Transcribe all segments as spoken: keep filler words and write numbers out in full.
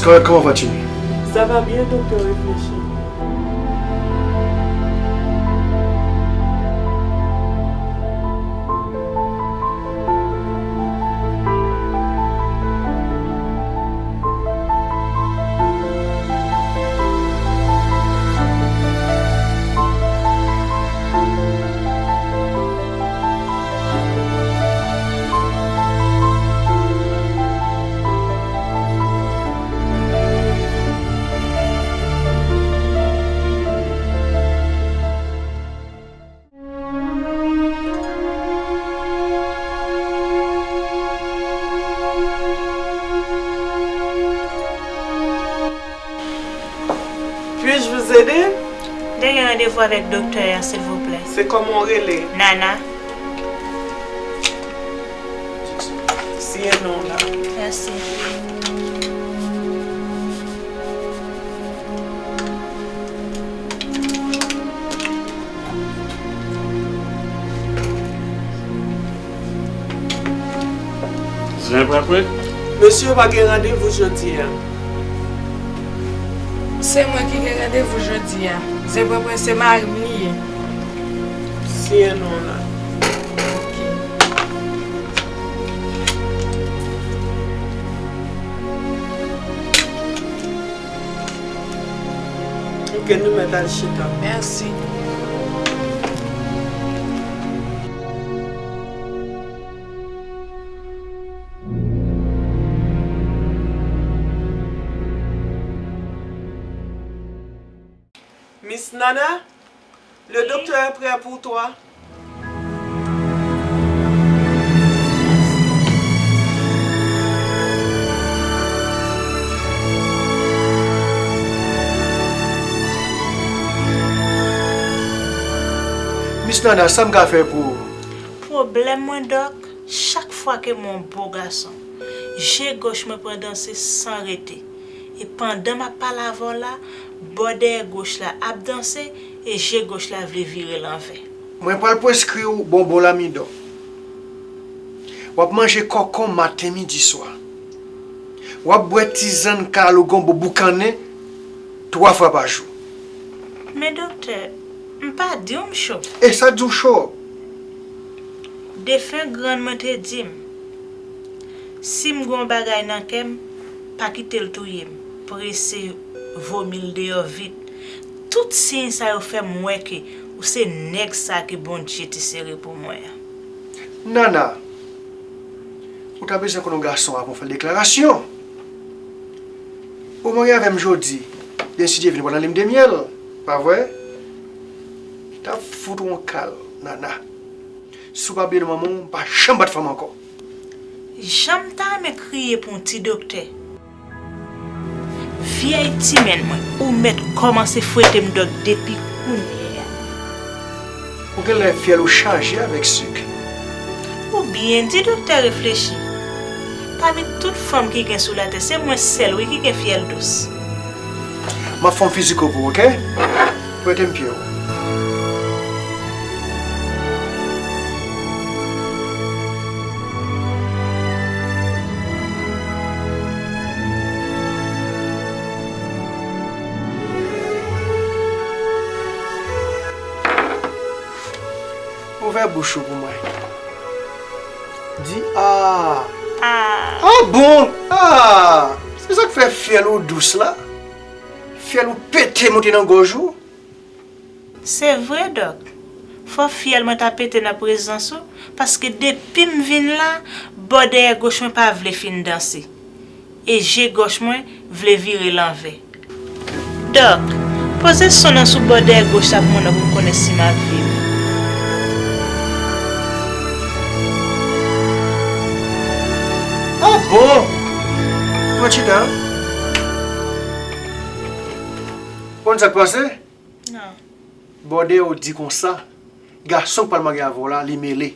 Comment, comment vas-tu? Ça va bien, docteur Réfléchi. Puis-je vous aider? M te gen randevou avèk doktè a, silvouplè. Se kòman w rele? Nana. Siyen non w la. Mèsi. Zenpwenpwen. Mesye pa gen randevou jodi a. Se mwen ki gen randevou jodi a. Zenpwenpwen se mari m li ye. Siyen non w la. Ok. Ok, nou mèt al chita. Mèsi. Miss Nana, le docteur est prêt pour toi. Miss Nana, sa m ka fè pou ou? Pwoblèm mwen, Dòk, chak fwa ke m wè yon bo gason, je gòch mwen pran danse san rete. E pandan m ap pale avè w la, bò dèyè goch la ap danse e je goch la vle vire l anvè. Mwen pral preskri w bonbon lamidon. W ap manje kòkon maten, midi, swa. W ap bwè tizann kalalougon boukannen twa fwa pa jou. Men doktè, m pa di w m cho. E sa di w cho? Defen grann mwen te di m, si m gen yon bagay nan kè m, pa kite l touye m. Prese vomi l deyò vit. Tout siy sa yo fè m wè ke ou se nèg sa ke Bondye te sere pou mwen an. Nana, ou ta bezwen konn yon gason avan w fè l deklarasyon. Ou marye avè m jodi, demen si Dye vle, nou pral nan lim de myèl, pa vre? T ap fout ou yon kal, Nana. Si w pa bliye non manman w, m pa janm bat fanm ankò. Jan m ta renmen kriye pou yon ti doktè. Vyèy ti menn mwen, ou mèt kòmanse fwete m dòk depi kounye a. Ou genlè fyèl ou chaje avèk sik. Ou byen di, doktè Reflechi. Pami tout fanm ki gen sou latè, se mwen sèl wi ki gen fyèl dous. M ap fè yon fiziko pou ou, oke? Prete m pye w. Ouvè bouch ou pou mwen. Di a. A. A bon? A! Se sa k fè fyèl ou dous la. Fyèl ou pete monte nan gòj ou. Se vre, Dòk. Fò fyèl mwen ta pete nan prezans ou, paske depi m vin la, bò dèyè goch mwen pa vle fin danse. E je gòch mwen vle vire l anvè. Dòk, poze sonn nan sou bò dèyè goch la pou mwen non pou m konnen si m ap viv. A bon? Mwen chita. Konn sa k pase? Non. Bò dèyè w di konsa, gason k pral marye avè w la, li mele.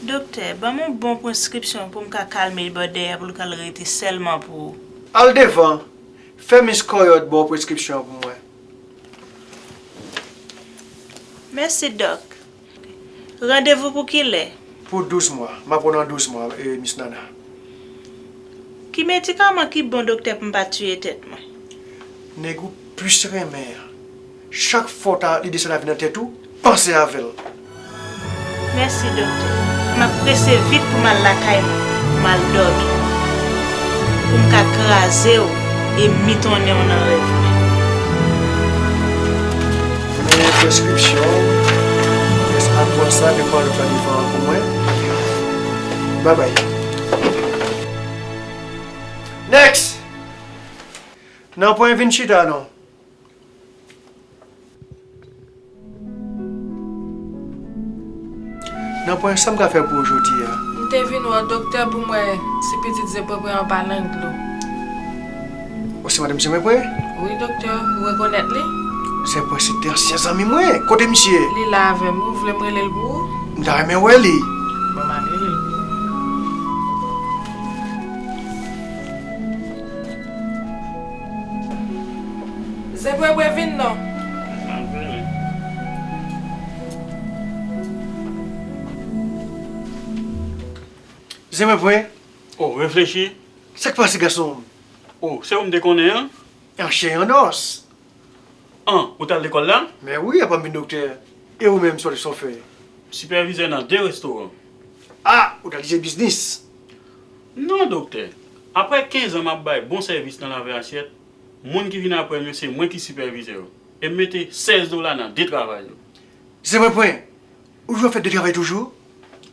Doktè, ban m yon bon preskripsyon pou m ka kalme bò dèyè pou l ka rete sèlman pou ou. Al devan, fè Miss Coyote ba w preskripsyon an pou mwen. Mèsi, Dòk. Randevou pou kilè? Pou douz mwa. M ap wè w nan douz mwa, e, Miss Nana. Ki medikaman ki bon, doktè, pou m pa tiye tèt mwen? Nèg ou plis renmen an. Chak fwa w ta lide sa la vin nan tèt ou, panse avè l. Mèsi, doktè. M ap prese vit pou m al lakay mwen, pou m al dòmi. Pou m ka kraze w e mitonnen w nan rèv mwen. Men preskripsyon w, jis al pran sa, epi pran lòt la devan an pou mwen. Babay. Next! Nanpwen, vin chita non. Nanpwen, sa m ka fè pou ou jodi a? M te vin wè w, doktè, pou m wè si pitit Zenpwenpwen an pa nan dlo. Ou se madanm Zenpwenpwen? Wi, doktè, ou rekonèt li? Zenpwen se te ansyen zanmi mwen. Kote misye? Li la avè m. Ou vle m rele l pou ou? M ta renmen wè li. Bon, m al rele l pou ou. Zenpwenpwen, vin non. Zenpwenpwen. Oh, reflechi. Sa k pase, gason? Oh, se ou m te konnen an? An chè e an os. An, ou t al lekòl la? Men wi, apa m vin doktè. E ou menm, sa w fè? Sipèvizè nan de restoran. Ah, ou t al jere biznis? Non, doktè. Apre kenz an m ap bay bon sèvis nan lave asyèt, moun ki vin apre m yo, se mwen ki sipèvizè yo. E m mete sèz dola nan de travay yo. Zenpwenpwen, ou jwe fè de travay toujou?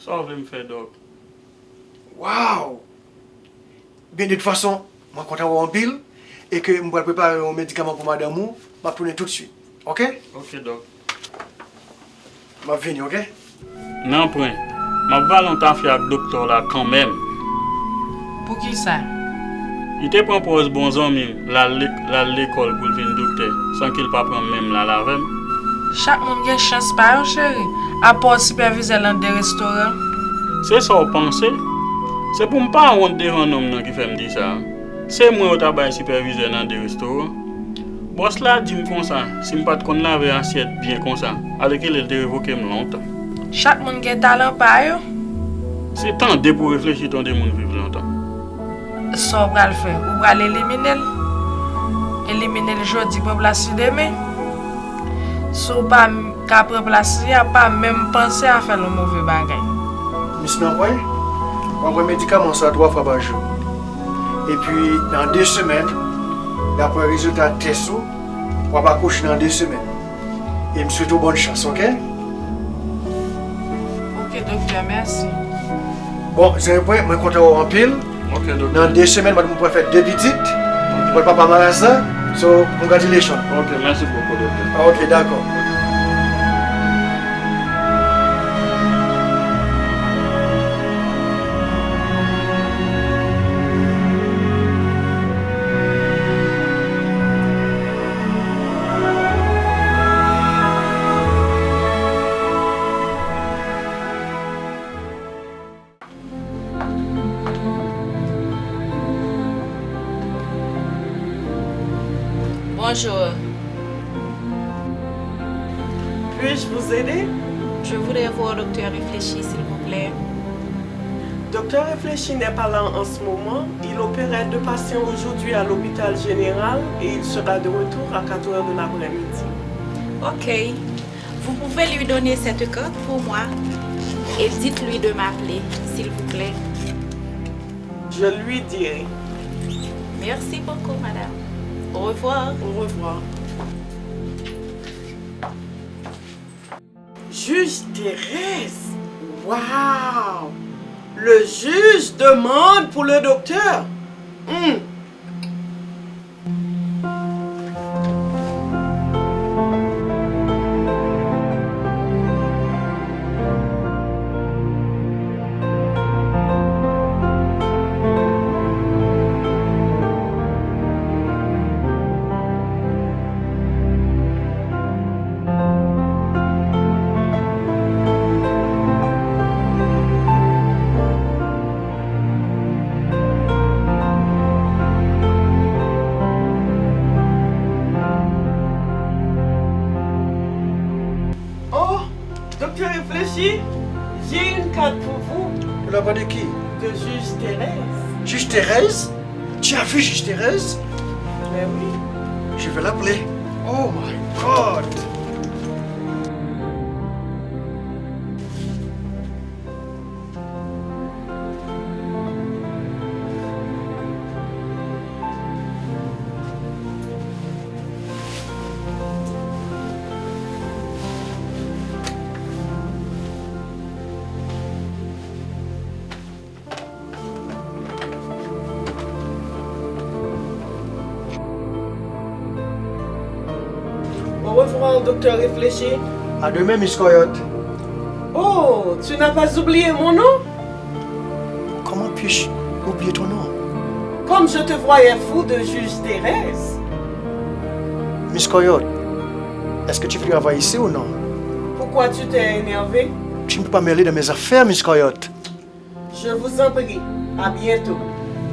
Sa w vle m fè, dòk? Waw! Byen, de tout fason, mwen kontan wè w anpil, e ke m pral prepare yon medikaman pou madanm ou, m ap tounen toutswit. Oke? Oke, dòk. M ap vini, oke? Nanpwen, m ap vale yon tafya ak doktè w la kanmenm. Poukisa? Li te pran pòz bon zanmi m, l al le-, l al lekòl pou l vin doktè, san ke l pa pran menm l al avè m. Chak moun gen chans pa yo, cheri. Apa w sipèvizè nan de restoran? Se sa w panse? Se pou m pa wont devan nonm nan ki fè m di sa. Se mwen yo ta bay sipèvizè nan de restoran. Bòs la di m konsa, si m pa t konn lave asyèt byen konsa, alèkile l te revoke m lontan. Chak moun gen talan pa yo. Se tande pou w reflechi, tande moun viv lontan. Sa w pral fè? Ou pral elimine l? Elimine l jodi, pran plas li demen? Si w pa m-, ka pran plas li a, pa menm panse a fè l yon move bagay. Miss Nanpwen, w ap pran medikaman sa twa fwa pa jou. Epi, nan de semèn, daprè rezilta tès ou, w ap akouche nan de semèn. E m swete w bòn chans, oke? Oke, doktè, mèsi. Bon, Zenpwen, mwen kontan wè w anpil. Oke, doktè. Nan de semèn, mwen pral fè de pitit. Oke. Mwen papa marasa. So, congratulations. Oke, mèsi bokou, doktè. Oke, dakò. Bonjour. Puis-je vous aider? Je voudrais voir Docteur Réfléchi, s'il vous plaît. Docteur Réfléchi n'est pas là en ce moment. Il opère deux patients aujourd'hui à l'hôpital général et il sera de retour à quatre heures de l'après-midi. Ok. Vous pouvez lui donner cette carte pour moi et dites-lui de m'appeler, s'il vous plaît. Je lui dirai. Merci beaucoup, madame. Au revoir. Au revoir. Juge Thérèse. Wow! Le juge demande pour le docteur. Hmm. Oh, Docteur Réfléchi, j'ai une carte pour vous. De la part de qui? De juge Thérèse. Juge Thérèse? Tu as vu juge Thérèse? Ben oui. Je vais l'appeler. Oh my God! Au revoir, docteur Réfléchi. À demain, Miss Coyote. Oh, tu n'as pas oublié mon nom? Comment puis-je oublier ton nom? Comme je te voyais fou de juge Thérèse. Miss Coyote, est-ce que tu veux travailler ici ou non? Pourquoi tu t'es énervé? Tu ne peux pas mêler dans mes affaires, Miss Coyote. Je vous en prie, à bientôt.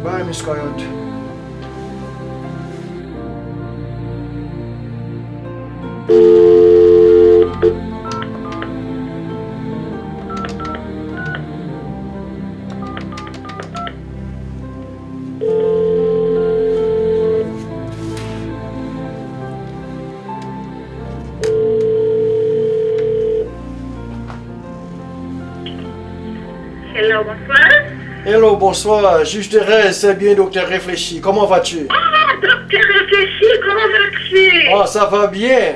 Bye, Miss Coyote. Hello, bonsoir. Hello, bonsoir. Juge Thérèse, c'est bien docteur Réfléchi. Comment vas-tu? Ah, docteur Réfléchi, comment vas-tu? Oh, ça va bien.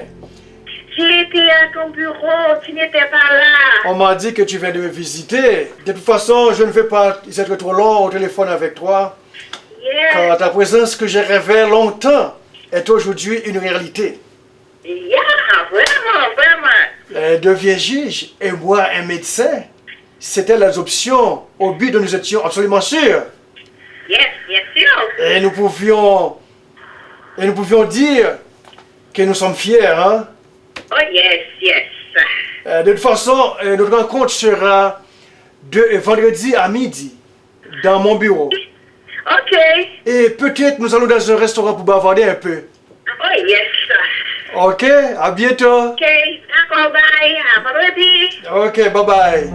J'ai été à ton bureau, tu n'étais pas là. On m'a dit que tu viens de me visiter. De toute façon, je ne vais pas être trop long au téléphone avec toi, car ta présence que j'ai rêvée longtemps est aujourd'hui une réalité. Yeah, vraiment, vraiment. Euh, deviens juge et moi un médecin, c'était les options au but dont nous étions absolument sûrs. Yes, bien sûr. Et nous pouvions, et nous pouvions dire que nous sommes fiers, hein? Oh, yes, yes. Euh, de toute façon, euh, notre rencontre sera de, euh, vendredi à midi dans mon bureau. Ok. Et peut-être nous allons dans un restaurant pour bavarder un peu. Oh, yes. Ok, à bientôt. Ok, d'accord, bye. À vendredi. Ok, bye bye.